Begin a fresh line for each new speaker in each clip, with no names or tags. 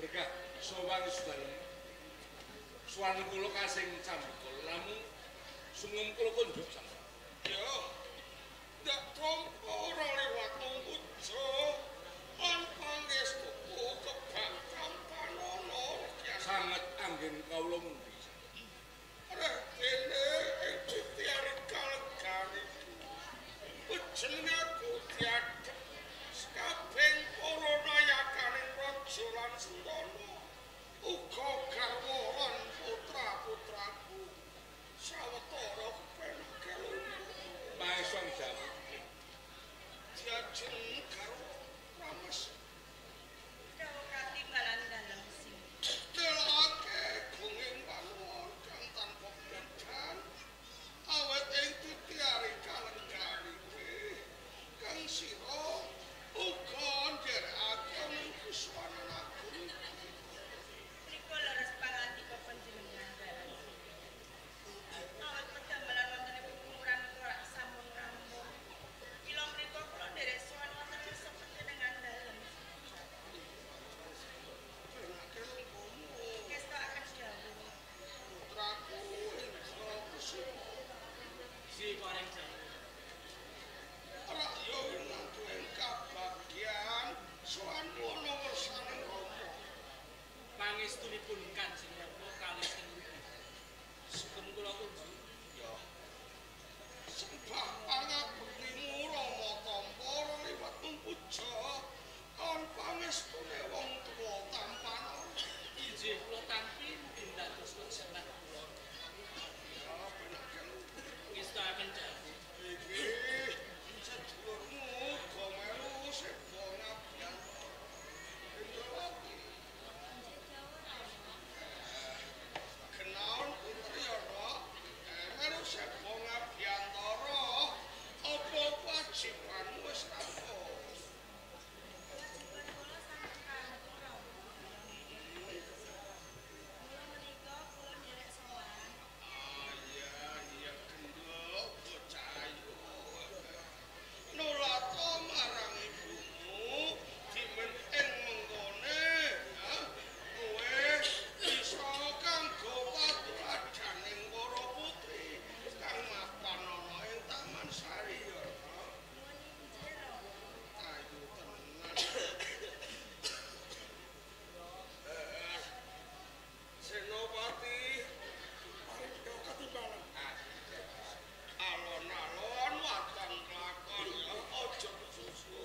Berkah sowan dalem. Suwan kula kasing cambika namung sungkem kula konjuk sampeyan.
Ya. Ndak tampa ora liwat puja. Lan pangestuku kebak tampanana
sanget anggen kawula mundi.
Reh dene ing titiare kalegan iki. Jenenge aku diadhep sakabeng para nayakaning raja lan sentana. Uga garwa lan putra-putraku sawetara kepenak lungguh.
Paesong jamu.
Diajeng garwa rames.
Dawuh katimbalan dalem sing.
Delake gunging panuwun kang tanpa bedan. Awet ing titiare kalenggan iki kang sira uga nderekake ning kuswanan agung.
Menika leres pangandika panjenengan dalem. Awet pedamelan wonten ing pungkuran ora sampun rampung. Mila mriku kula nderek sowan wonten ngarsa panjenengan dalem. Ngestokaken dawuh.
Putraku Indra Kusuma.
Si paring dawuh.
Ora yo winantu ing kabagyan sowanmu ana ngersane Rama.
Pangestunipun Kanjeng Rama kalih sing mriki. Sugeng kula kunjuk.
Ya. Sembah pangabektimu Rama tampa ora liwat puja lan pangestune wong tuwa tampana.
Inggih kula tampi mugi dados wejangan kula.
Ya penake lungguh.
Ngestokaken dawuh.
Iki sedulurmu uga melu seba ngabiyantara. Indrawati. Kenaon putri ana melu seba ngabiyantara apa kewajibanmu wis rampung?
Kewajiban kula sampun rampung Rama. Mula menika kula nderek sowan.
Ah iya iya gendho bocah ayu. Nulato marang ibumu dimen ing mengkone, ha? Kowe bisa kanggo patuladaning para putri kang mapan ana ing Taman Sari ya.
Nuwun injih Rama.
Ayu tenan. Senopati
Paring dawuh katimbalan.
Alon-alon waton kelakon ya aja kesusu.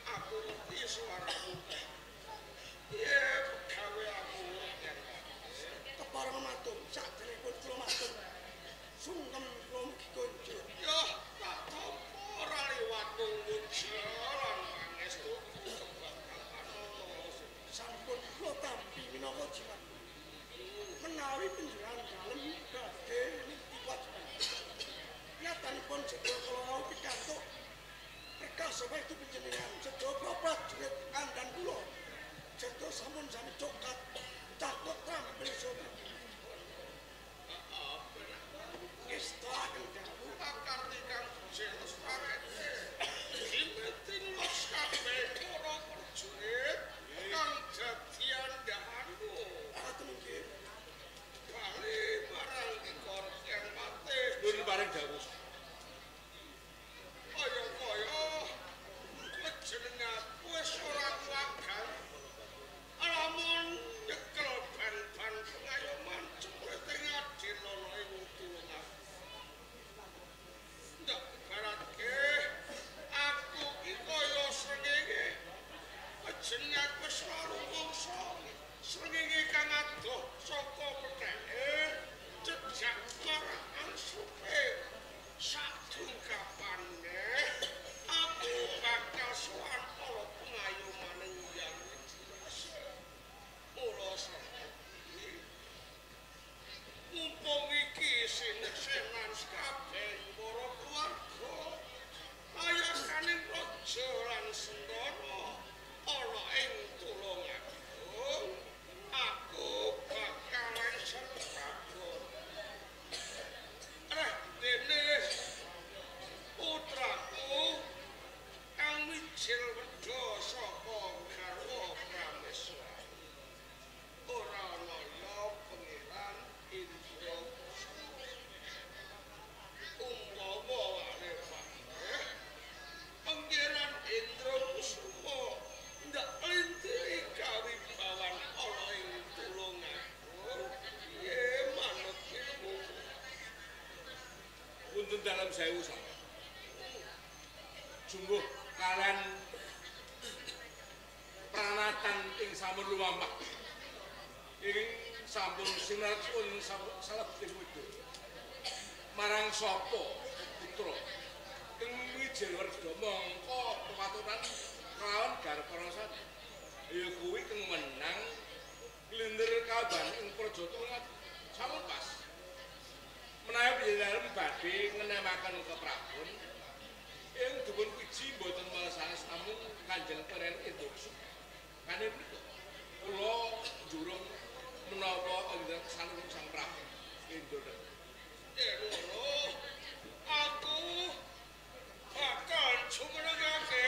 Aku ngerti suaramu. Piye pegawe aku?
Kepareng matur sakderengipun kula matur. Sungkem kula mugi konjuk.
Ya tak tampa ora liwat puja lan pangestuku kebak tampanana.
Sampun kula tampi minangka jimat. Menawi panjenengan dalem badhe niti kewajiban. Nyatanipun sedaya kula wau pikantuk rekasa wektu panjenengan sedaya para prajurit andan kula. Sedaya sampun sami cokat cakot trampil sota.
Heeh, bener.
Ngestokaken dawuh.
Pakarti kang lestariake. Dimeting los kabeh para prajurit kang dadi andhahanmu.
Ngaten nggih.
Bali marang Ki Kyang Patih.
Nuwun paring dawuh.
Kaya-kaya jeneng aku wis ora kuwagan. Lamun nyekel ban-ban pengayoman jembrete ngadil ana ing Tulungagung. Ndak ibaratke aku ki kaya srengenge. Jeneng aku wis ora rumangsa. Srengenge kang adoh saka petheke jejak marang angsupe. Sadungkapane aku bakal sowan para pengayomaning Hyang Widiyasa. Mula saiki mumpung iki sineksenan kabeh para keluarga layakaning raja lan sentana ana ing Tulungagung, aku bakal lengser kabur. Reh dene putraku kang wijil wedha saka
Sampun lumampah. Ing sampun sinarep ing salebeting wedha. Marang sapa putra? Ing Wijayawardha mongko pepaturan kelawan garpa rasane. Ya kuwi kang menang glinder kaban ing Praja Tulungagung. Sampun pas. Menawi panjenengan badhe ngenemaken keprabon ing dipun puji mboten malesanes namung Kanjeng Pangeran Indra. Kane punika kula njurung menapa ing sanung Sang Prabu Indra.
Yen ngono aku bakal jumenengake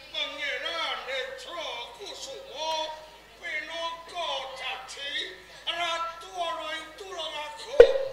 Pangeran Indra Kusuma pinangka dadi ratu ana ing Tulungagung.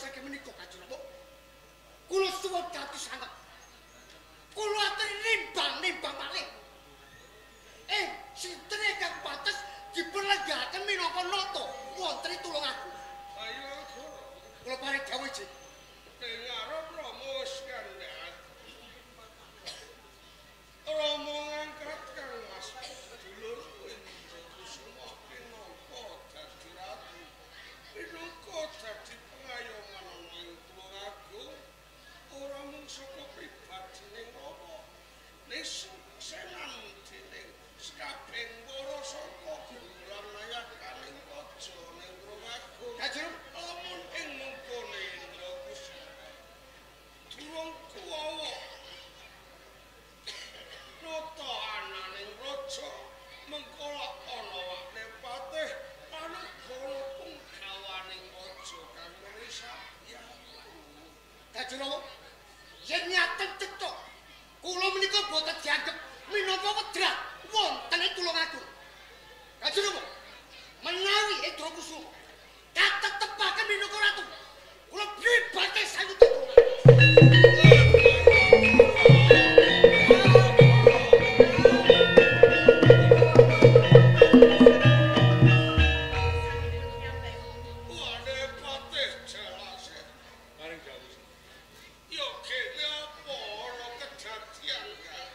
saking menika Kanjeng Rama. Kula suwun dados sanget. Kula aturi nimbang-nimbang malih. Sinten ingkang pantes dipun lenggahaken minangka nata wonten ing Tulungagung?
Ayo Anggara.
Kula paring dawuh ijin.
Ing arep Rama wis kandhak. Rama ngangkat Kang Mas dulur Indra Kusuma pinangka dadi ratu. Pinangka dadi pengayoman ing Tulungagung. Ora mung saka pribadining Rama, ning suksenan dening sekabehing para saka guluran nayakaning raja ning Tulungagung.
Kanjeng
Lamun ing mengkone Indra Kusuma durung kuwawa nata ananing raja mengko lak ana wakne patih panegara punggawaning raja kang mrisabya.
Kanjeng Rama, yen nyaten cetha kula menika boten dianggep minangka wedrah wonten ing Tulungagung. Kanjeng Rama, menawi Indra Kusuma katetepaken minangka ratu, kula pribadi sayuta Tulungagung.
Wane patih jelase.
Paring dawuh.
Ya kene apa ana kedadian kae?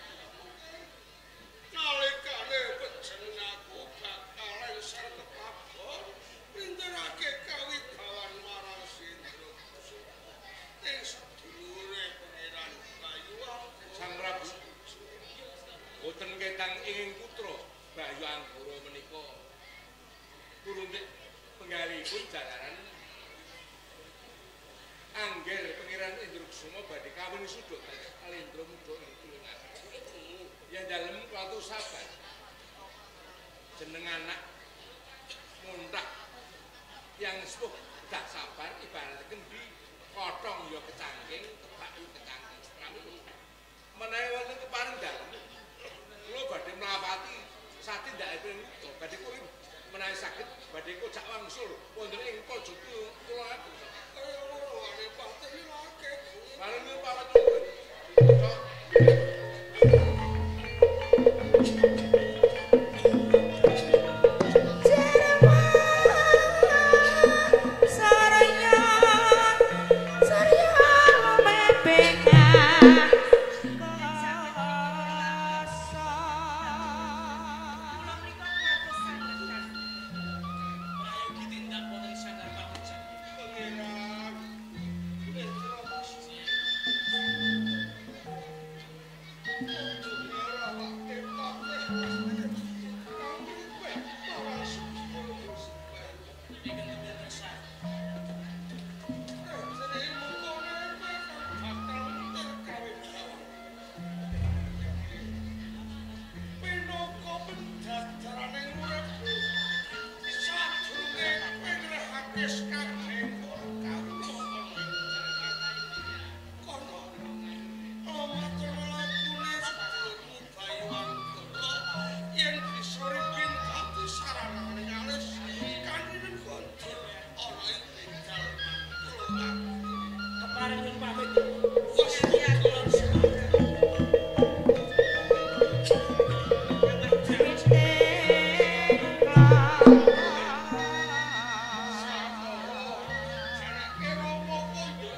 Nalikane pejeneng aku bakal lengser kepabon pinterake kawibawan marang Sindra Kusuma. Ing sedulure Pangeran Bayu Anggara.
Sang Prabu boten ketang ing putra Bayu Anggara menika kuruntik penggalihipun jalaran angger Pangeran Indra Kusuma badhe kawin sudha Alendra muda ing Tulungagung. Yen dalem klatu sabar jeneng anak muntah yang sepuh dak sabar ibarat kendi kotong ya kecangking kebak ya kecangking. Menawi wonten kepareng dalem kula badhe mlapati satindakipun wuta badhe kula menawi saged badhe kocak wangsul wonten ing pojok Tulungagung.
Kaya ngono wane patih lake.
Marang pamit nuwun.
Kula menika kuwatos sanget Kang.
Prayogi tindak wonten ing sanggar pamujan.
Pangeran Indra Kusuma. Kudu ngrawake patih. Kang luwih marang sedulur
Ingkang tebih kersa.
Jenenge mengkone kowe kang bakal entir kawibawan. Pinaka pendadaraning uripmu sadurunge kowe ngrehake sekabehing para kawula ana ing kono. Matur lakune sedulurmu Bayu Anggara yen bisa ripin dadi sarananing alis kanthi nenggondur ana ing tinggal Tulungagung.
Kepareng nyuwun pamit.
Wis
Kula suwun.
Jenenge Rama Kandha.